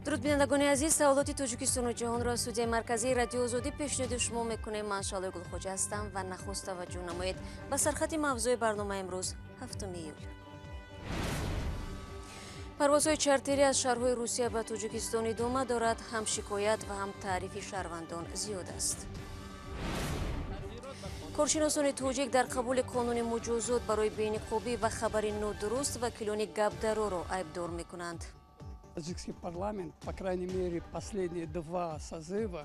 Дуруд, бинандагони азиз. Саволоти Тоҷикистону ҷаҳонро аз студияи марказии Радиои Озодӣ пешниҳоди шумо мекунем. Ман Шалои Гулхоҷа ҳастам ва нахуст таваҷҷӯҳ намоед ба сархати мавзӯи барномаи имрӯз, 7 июл. Парвозҳои чартерӣ аз шаҳрҳои Русия ба Тоҷикистон идома дорад. Ҳам шикоят ва ҳам таърифи шаҳрвандон зиёд аст. Коршиносони тоҷик дар қабули қонуни муҷозот барои бениқобӣ ва хабари нодуруст вакилони гапдароро айбдор мекунанд. Таджикский парламент, по крайней мере, последние два созыва.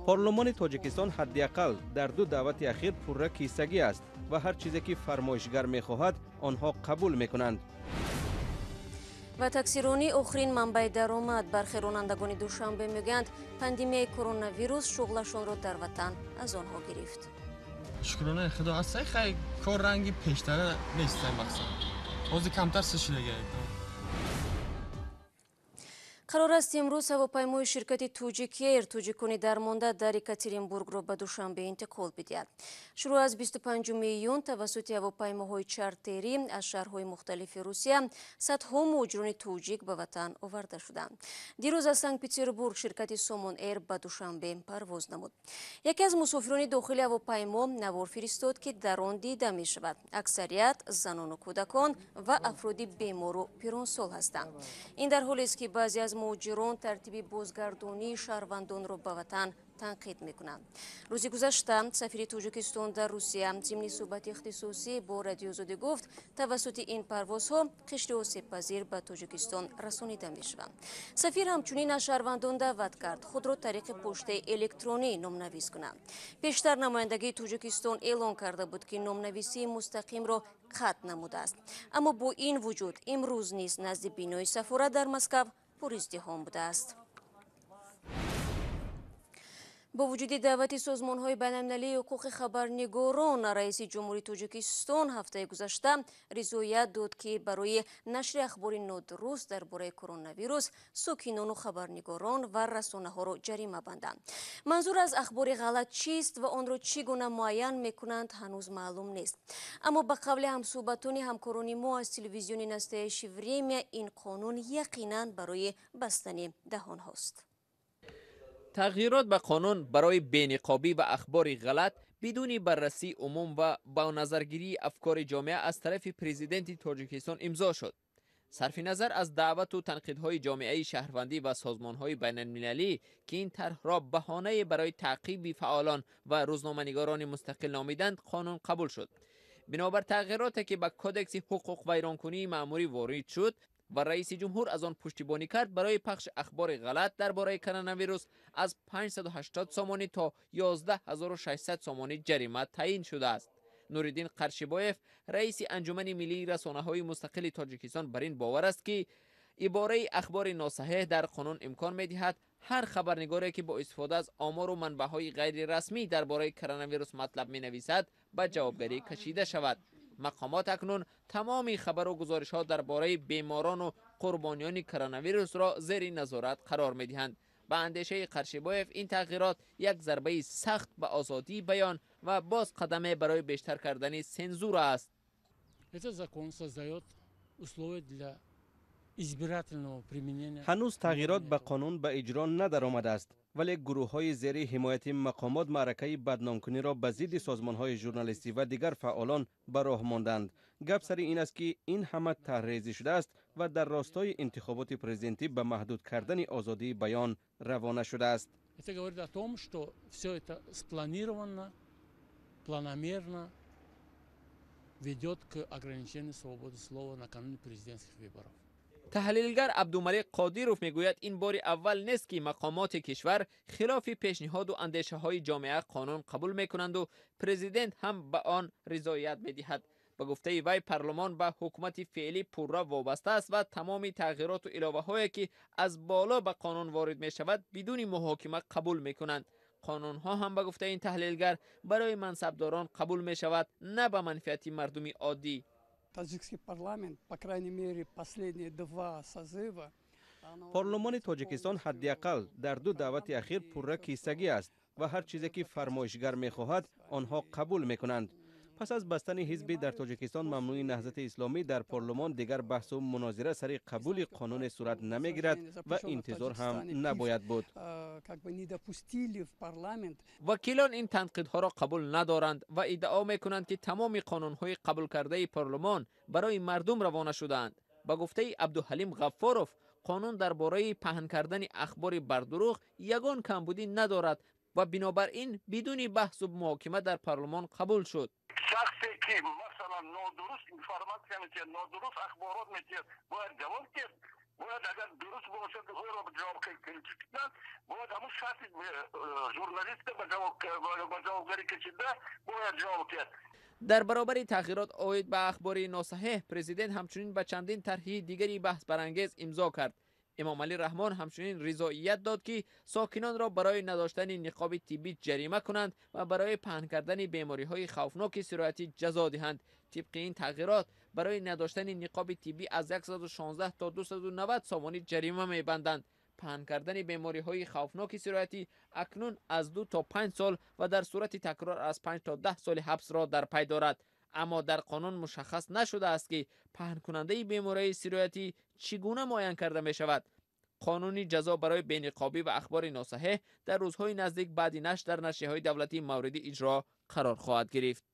Парлумони Тоҷикистон ҳадди ақал дар ду даъвати ахир пурра кисагӣ аст ва ҳар чизе ки фармоишгар мехоҳад, онҳо қабул мекунанд. Ва таксиронӣ охирин манбаи даромад. Бархе ронандагони Душанбе мегӯянд, пандемияи коронавирус шуғлашонро дар ватан аз онҳо гирифт. Шукронаи Худо, ҳастай. Хай, кор ранги пештара нестай, мақсад, ҳозир камтар шидага. Қарор аст, имрӯз ҳавопаймои ширкати Тоҷикэйр тоҷикони дармонда дар Екатеринбургро ба Душанбе интиқол бидиҳад. Шурӯъ аз 25 июн тавассути ҳавопаймоҳои чартерӣ аз шаҳрҳои мухталифи Русия садҳо муҳоҷирони тоҷик ба ватан оварда шуданд. Дирӯз аз Санкт Петербург ширкати Сомон Эйр ба Душанбе парвоз намуд. Яке аз мусофирони дохили ҳавопаймо навор фиристод, ки дар он дида мешавад, аксарият занону кӯдакон ва афроди бемору пиронсол ҳастанд. Ин дар ҳолест, ки баъзе аз муҳоҷирон тартиби бозгардонии шаҳрвандонро ба ватан танқид мекунанд. Рӯзи гузашта сафири Тоҷикистон дар Русия зимни суҳбати ихтисосӣ бо Радиои Озодӣ гуфт, тавассути ин парвозҳо қишри осебпазир ба Тоҷикистон расонида мешаванд. Сафир ҳамчунин аз шаҳрвандон даъват кард, худро тариқи поштаи электронӣ номнавис кунанд. Пештар намояндагии Тоҷикистон эълон карда буд, ки номнависии мустақимро қатъ намудааст, аммо бо ин вуҷуд имрӯз низ назди бинои сафорат дар Москав пуриздиҳом будааст. Бо вуҷуди даъвати созмонҳои байналмилалии ҳуқуқи хабарнигорон, раиси ҷумҳури Тоҷикистон ҳафтаи гузашта ризоят дод, ки барои нашри ахбори нодуруст дар бораи коронавирус сокинону хабарнигорон ва расонаҳоро ҷарима банданд. Манзур аз ахбори ғалат чист ва онро чӣ гуна муайян мекунанд, ҳанӯз маълум нест. Аммо ба қавли ҳамсӯҳбатони ҳамкорони мо аз телевизиони Настоящее время, ин қонун яқинан барои бастани даҳонҳост. Тағйирот ба қонун барои бениқобӣ ва ахбори ғалат бидуни баррасии умум ва ба назаргирии афкори ҷомеа аз тарафи президенти Тоҷикистон имзо шуд. Сарфи назар аз даъвату танқидҳои ҷомеаи шаҳрвандӣ ва созмонҳои байналмилалӣ, ки ин тарҳро баҳонае барои таъқиби фаъолон ва рӯзноманигорони мустақил номиданд, қонун қабул шуд. Бинобар тағйироте, ки ба Кодекси ҳуқуқвайронкунии маъмурӣ ворид шуд ва раиси ҷумҳур аз он пуштибонӣ кард, барои пахши ахбори ғалат дар бораи коронавирус аз 580 сомонӣ то 11 600 сомонӣ ҷарима таъин шудааст. Нуриддин Қаршибоев, раиси Анҷумани миллии расонаҳои мустақили Тоҷикистон, бар ин бовар аст, ки ибораи ахбори носаҳеҳ дар қонун имкон медиҳад, ҳар хабарнигоре, ки бо истифода аз омору манбаъҳои ғайрирасмӣ дар бораи коронавирус матлаб менависад, ба ҷавобгарӣ кашида шавад. Мақомот акнун тамоми хабару гузоришҳо дар бораи беморону қурбониёни коронавирусро зери назорат қарор медиҳанд. Ба андешаи Қаршибоев, ин тағйирот як зарбаи сахт ба озодии баён ва боз қадаме барои бештар кардани сензура аст. Этот закон создает условия для избирательного применения. Ҳанӯз тағйирот ба қонун ба иҷро надаромадааст, вале гурӯҳҳои зери ҳимояти мақомот маъракаи бадномкуниро ба зидди созмонҳои журналистӣ ва дигар фаъолон ба роҳ монданд. Гап сари ин аст, ки ин ҳама тарҳрезӣ шудааст ва дар ростои интихоботи президентӣ ба маҳдуд кардани озодии баён равона шудааст. Это говорит о том, что все это спланировано, планомерно ведет к ограничению свободы слова накануне президентских выборов. Таҳлилгар Абдумалик Қодиров мегӯяд, ин бори аввал нест, ки мақомоти кишвар хилофи пешниҳоду андешаҳои ҷомеа қонун қабул мекунанду президент ҳам ба он ризоят медиҳад. Ба гуфтаи вай, парлумон ба ҳукумати феълӣ пурра вобаста аст ва тамоми тағйироту иловаҳое, ки аз боло ба қонун ворид мешавад, бидуни муҳокима қабул мекунанд. Қонунҳо ҳам, ба гуфтаи ин таҳлилгар, барои мансабдорон қабул мешавад, на ба манфиати мардуми оддӣ. Таджикский парламент, по крайней мере, последние два созыва. Парлумони Тоҷикистон ҳадди ақал дар ду даъвати ахир пурра кисагӣ аст ва ҳар чизе ки фармоишгар мехоҳад, онҳо қабул мекунанд. Пас Пас аз бастани ҳизби дар Тоҷикистон мамнӯи Наҳзати Исломӣ дар парлумон дигар баҳсу мунозира сари қабули қонуне сурат намегирад ва интизор ҳам набояд буд. Вакилон ин танқидҳоро қабул надоранд ва иддао мекунанд, ки тамоми қонунҳои қабулкардаи парлумон барои мардум равона шудаанд. Ба гуфтаи Абдуҳалим Ғаффоров, қонун дар бораи паҳн кардани ахбори бардурӯғ ягон камбудӣ надорад ва бинобар ин бидуни баҳсу муҳокима дар парлумон қабул шуд. Шахсе ки масалан нодуруст информатсия метиҳад, нодуруст ахборот метиҳад, бояд ҷавоб диҳад. Бояд агар дуруст бошад, ӯро ҷавоб кашидан, бояд ҳамун шахси журналиста ба ҷавобгарӣ кашида бояд ҷавоб диҳад. Дар баробари тағйирот оид ба ахбори носаҳеҳ, президент ҳамчунин ба чандин тарҳи дигари баҳсбарангез имзо кард. Эмомалӣ Раҳмон ҳамчунин ризоият дод, ки сокинонро барои надоштани ниқоби тиббӣ ҷарима кунанд ва барои паҳн кардани бемориҳои хавфноки сироятӣ ҷазо диҳанд. Тибқи ин тағйирот барои надоштани ниқоби тиббӣ аз 116 то 290 сомонӣ ҷарима мебанданд. Паҳн кардани бемориҳои хавфноки сироятӣ акнун аз 2 то 5 сол ва дар сурати такрор аз 5 то 10 соли ҳабсро дар пай дорад. Аммо дар қонун мушаххас нашудааст, ки паҳнкунандаи бемории сироятӣ чӣ гуна муайян карда мешавад. Қонуни ҷазо барои бениқобӣ ва ахбори носаҳеҳ дар рӯзҳои наздик баъди нашр дар нашрияҳои давлатӣ мавриди иҷро қарор хоҳад гирифт.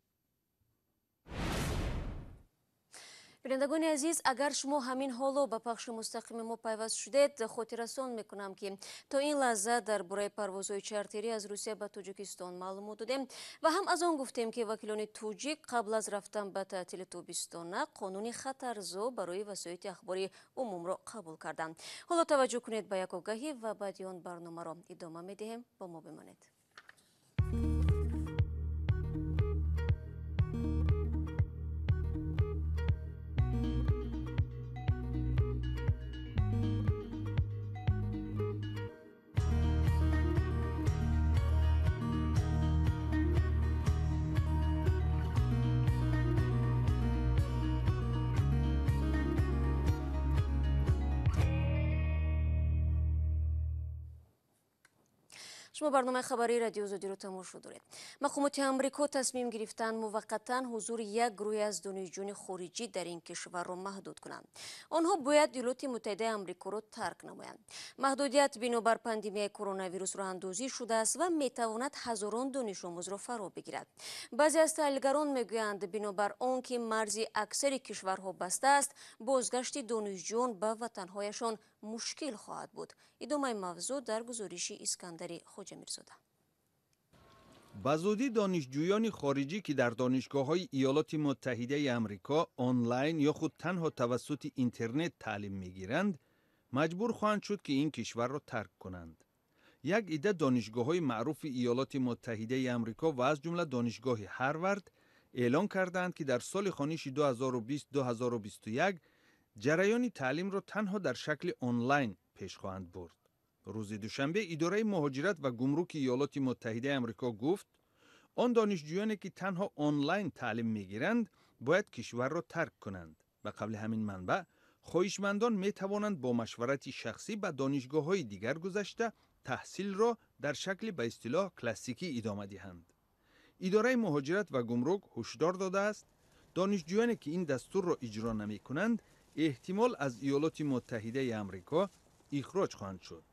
Бинандагони азиз, агар шумо ҳамин ҳоло ба пахши мустақими мо пайваст шудед, хотиррасон мекунам, ки то ин лаҳза дар бораи парвозҳои чартерӣ аз Русия ба Тоҷикистон маълумот додем ва ҳам аз он гуфтем, ки вакилони тоҷик қабл аз рафтан ба таътили тобистона қонуни хатарзо барои васоити ахбори умумро қабул карданд. Ҳоло таваҷҷӯҳ кунед ба як огаҳӣ ва баъди он барномаро идома медиҳем. Бо мо бимонед. Шумо барномаи хабарии Радио Озодиро тамошо доред. Мақомоти Амрико тасмим гирифтанд муваққатан ҳузури як гурӯҳе аз донишҷӯёни хориҷӣ дар ин кишварро маҳдуд кунанд. Онҳо бояд Иёлоти Муттаҳидаи Амрикоро тарк намоянд. Маҳдудият бинобар пандемияи коронавирус роҳандозӣ шудааст ва метавонад ҳазорон донишомӯзро фаро бигирад. Баъзе аз таҳлилгарон мегӯянд, бинобар он ки марзи аксари кишварҳо баста аст, бозгашти донишҷӯён ба ватанҳояшон мушкил хоҳад буд. Идомаи мавзӯъ дар гузориши Искандари Хоҷамирзода. Ба зудӣ донишҷӯёни хориҷӣ, ки дар донишгоҳҳои Иёлоти Муттаҳидаи Амрико онлайн ё худ танҳо тавассути интернет таълим мегиранд, маҷбур хоҳанд шуд, ки ин кишварро тарк кунанд. Як идда донишгоҳҳои маъруфи Иёлоти Муттаҳидаи Амрико ва аз ҷумла донишгоҳи Ҳарвард эълон кардаанд, ки дар соли хониши 2020-2021 ҷараёни таълимро танҳо дар шакли онлайн пеш хоҳанд бурд. Рӯзи душанбе идораи муҳоҷират ва гумруки Иёлоти Муттаҳидаи Амрико гуфт, он донишҷӯёне ки танҳо онлайн таълим мегиранд, бояд кишварро тарк кунанд. Ба қавли ҳамин манбаъ, хоҳишмандон метавонанд бо машварати шахсӣ ба донишгоҳҳои дигар гузашта таҳсилро дар шакли ба истилоҳ классикӣ идома диҳанд. Идораи муҳоҷират ва гумрук ҳушдор додааст, донишҷӯёне ки ин дастурро иҷро намекунанд, эҳтимол аз Иёлоти Муттаҳидаи Амрико ихроҷ хоҳанд шуд.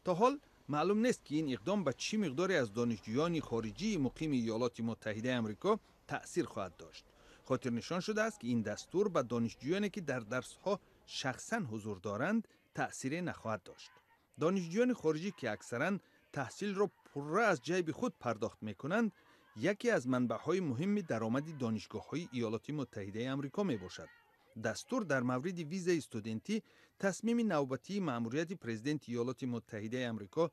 То ҳол маълум нест, ки ин иқдом ба чӣ миқдоре аз донишҷӯёни хориҷии муқими Иёлоти Муттаҳидаи Амрико таъсир хоҳад дошт. Хотирнишон шудааст, ки ин дастур ба донишҷӯёне ки дар дарсҳо шахсан ҳузур доранд, таъсире нахоҳад дошт. Донишҷӯёни хориҷӣ, ки аксаран таҳсилро пурра аз ҷайби худ пардохт мекунанд, яке аз манбаъҳои муҳимми даромади донишгоҳҳои Иёлоти Муттаҳидаи Амрико мебошад. Дастур дар мавриди визаи студентӣ тасмими навбатии маъмурияти президенти Иёлоти Муттаҳидаи Амрико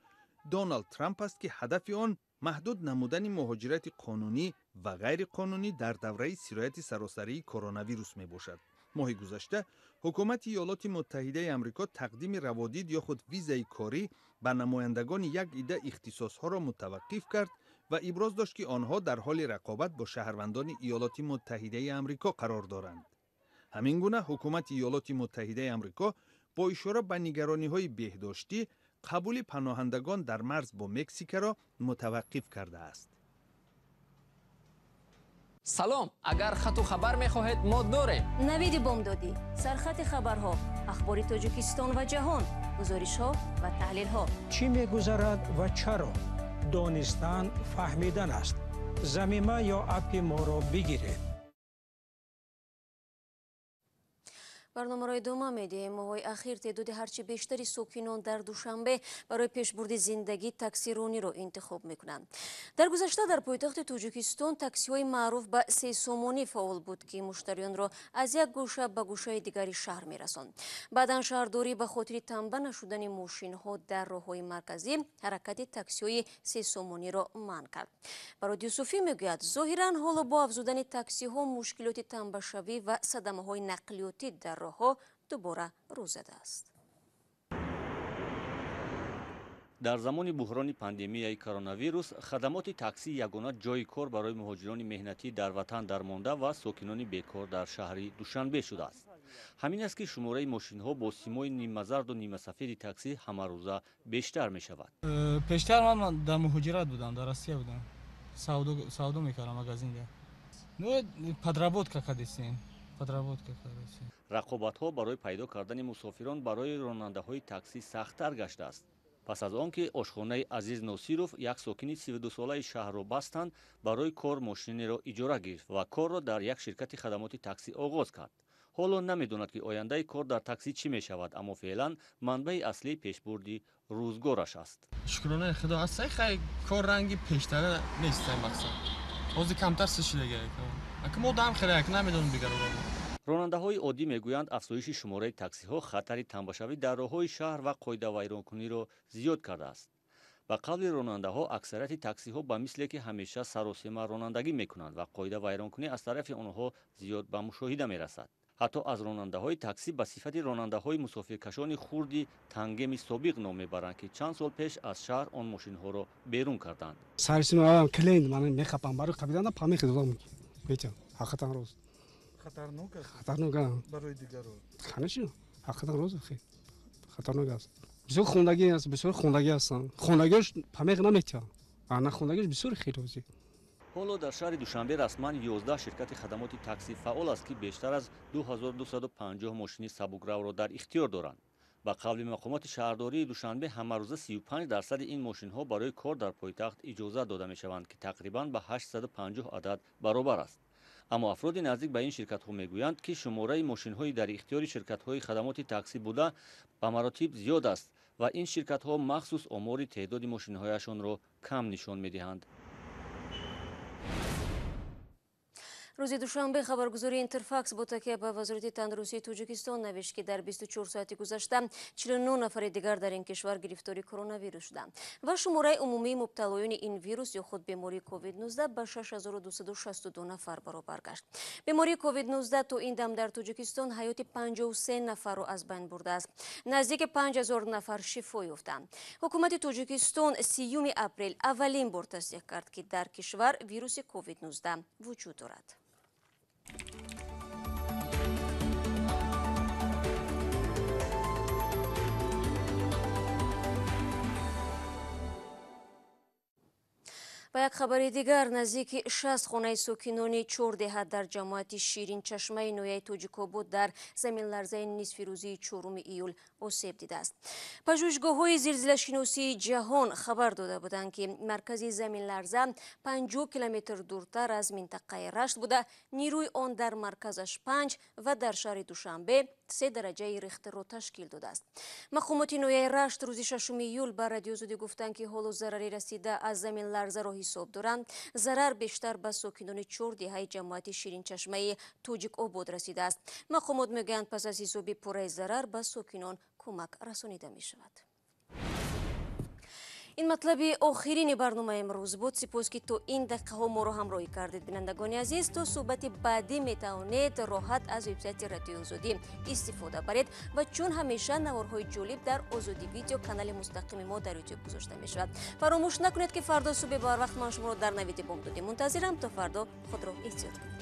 Доналд Трамп аст, ки ҳадафи он маҳдуд намудани муҳоҷирати қонунӣ ва ғайриқонунӣ дар давраи сирояти саросарии коронавирус мебошад. Моҳи гузашта ҳукумати Иёлоти Муттаҳидаи Амрико тақдими раводид ё худ визаи корӣ ба намояндагони як идда ихтисосҳоро мутаваққиф кард ва иброз дошт, ки онҳо дар ҳоли рақобат бо шаҳрвандони Иёлоти Муттаҳидаи Амрико қарор доранд. Ҳамин гуна ҳукумати Иёлоти Муттаҳидаи Амрико бо ишора ба нигарониҳои беҳдоштӣ қабули паноҳандагон дар марз бо Мексикаро мутаваққиф кардааст. Салом, агар хату хабар мехоҳед, мо дорем. Навиди бомдодӣ, сархати хабарҳо, ахбори Тоҷикистон ва ҷаҳон, гузоришҳо ва таҳлилҳо. Чӣ мегузарад ва чаро? Донистан фаҳмидан аст. Замима ё аппи моро бигиред. Барномаро идома медиҳем. Моҳҳои ахир теъдоди ҳарчи бештари сокинон дар Душанбе барои пешбурди зиндагӣ таксирониро интихоб мекунанд. Дар гузашта дар пойтахти Тоҷикистон таксиҳои маъруф ба сесомонӣ фаъол буд, ки муштариёнро аз як гӯша ба гӯшаи дигари шаҳр мерасонд. Баъдан шаҳрдорӣ ба хотири танба нашудани мошинҳо дар роҳҳои марказӣ ҳаракати таксиҳои сесомониро манъ кард. Барод Юсуфӣ мегӯяд, зоҳиран ҳоло бо афзудани таксиҳо мушкилоти танбашавӣ ва садамаҳои нақлиётӣ дар роҳҳо дубора рӯ задааст. Дар замони буҳрони пандемияи коронавирус хадамоти таксӣ ягона ҷойи кор барои муҳоҷирони меҳнатӣ дар ватан дармонда ва сокинони бекор дар шаҳри Душанбе шудааст. Ҳамин аст, ки шумораи мошинҳо бо симои нимазарду нимасафеди таксӣ ҳамарӯза бештар мешавад. Пештар ман дар муҳоҷират будам, дар Россия будам, савдо мекардам магазинда. Ну, подработка кардесем, подработка кардесем. Рақобатҳо барои пайдо кардани мусофирон барои ронандаҳои таксӣ сахттар гаштааст. Пас аз он ки ошхонаи Азиз Носиров, як сокини 32-солаи шаҳрро бастанд, барои кор мошинеро иҷора гирифт ва корро дар як ширкати хадамоти таксӣ оғоз кард. Ҳоло намедонад, ки ояндаи кор дар таксӣ чӣ мешавад, аммо феълан манбаи аслии пешбурди рӯзгораш аст. Шукронаи Худо аст, хай кор ранги пештара нест, мақсад. Ҳозир камтар шидага. Ака мо дам хеле як намедонем дигаро. Ронандаҳои оддӣ мегӯянд, афзоиши шумораи таксиҳо хатари танбашавӣ дар роҳҳои шаҳр ва қоидавайронкуниро зиёд кардааст. Ба қавли ронандаҳо, аксарияти таксиҳо ба мисле ки ҳамеша саросема ронандагӣ мекунанд ва қоидавайронкунӣ аз тарафи онҳо зиёд ба мушоҳида мерасад. Ҳатто аз ронандаҳои таксӣ ба сифати ронандаҳои мусофиркашони хурди тангеми собиқ ном мебаранд, ки чанд сол пеш аз шаҳр он мошинҳоро берун карданд. Хатарнок аст? Хатарнок, а. Барои дигарон? Конечно, ҳақиқатан рост, хатарнок аст. Бисёр хондагӣ аст, бисёр хондагӣ ҳастанд. Хондагиаш памех наметиҳад. А нахондагиаш бисёр хеле озӣ. Ҳоло дар шаҳри Душанбе расман 11 ширкати хадамоти таксӣ фаъол аст, ки бештар аз 2250 мошини сабукравро дар ихтиёр доранд. Ба қавли мақомоти шаҳрдории Душанбе, ҳамарӯза 35% ин мошинҳо барои кор дар пойтахт иҷозат дода мешаванд, ки тақрибан ба 850 адад баробар аст. Аммо афроди наздик ба ин ширкатҳо мегӯянд, ки шумораи мошинҳои дар ихтиёри ширкатҳои хадамоти таксӣ буда ба маротиб зиёд аст ва ин ширкатҳо махсус омори теъдоди мошинҳояшонро кам нишон медиҳанд. Рӯзи душанбе хабаргузории Интерфакс бо такя ба Вазорати тандурустии Тоҷикистон навишт, ки дар 24 соати гузашта 49 нафари дигар дар ин кишвар гирифтори коронавирус шуданд ва шумораи умумии мубталоёни ин вирус ё худ бемории COVID-19 ба 6262 нафар баробар гашт. Бемории COVID-19 то ин дам дар Тоҷикистон ҳаёти 53 нафарро аз байн бурдааст. Наздики 5000 нафар шифо ёфтанд. Ҳукумати Тоҷикистон 30 апрел аввалин бор тасдиқ кард, ки дар кишвар вируси COVID-19 вуҷуд дорад. Ба як хабари дигар, наздики 60 хонаи сокинони чор деҳа дар ҷамоати Ширинчашмаи ноҳияи Тоҷикобод дар заминларзаи нисфирӯзии 4 июл осеб дидааст. Пажӯҳишгоҳҳои зилзилашиносии ҷаҳон хабар дода буданд, ки маркази заминларза 50 километр дуртар аз минтақаи Рашт буда, нирӯи он дар марказаш 5 ва дар шаҳри Душанбе 3 дараҷаи Рихтерро ташкил додааст. Мақомоти ноҳияи Рашт рӯзи 6 июл ба Радиоозодӣ гуфтанд, ки ҳоло зарари расида аз заминларзаро ҳисоб доранд. Зарар бештар ба сокинони чор деҳаи ҷамоати Ширинчашмаи Тоҷикобод расидааст. Мақомот мегӯянд, пас аз ҳисоби пурраи зарар ба сокинон кӯмак расонида мешавад. Ин матлаби охирини барномаи имрӯз буд. Сипос, ки то ин дақиқаҳо моро ҳамроҳӣ кардед. Бинандагони азиз, то суҳбати баъдӣ метавонед роҳат аз вебсайти Радиои Озодӣ истифода баред ва чун ҳамеша наворҳои ҷолиб дар Озодӣ видео канали мустақими мо дар Ютуб гузошта мешавад. Фаромӯш накунед, ки фардо субҳи барвақт ман шуморо дар навиди бомдодӣ мунтазирам. То фардо худро эҳтиёт кунед.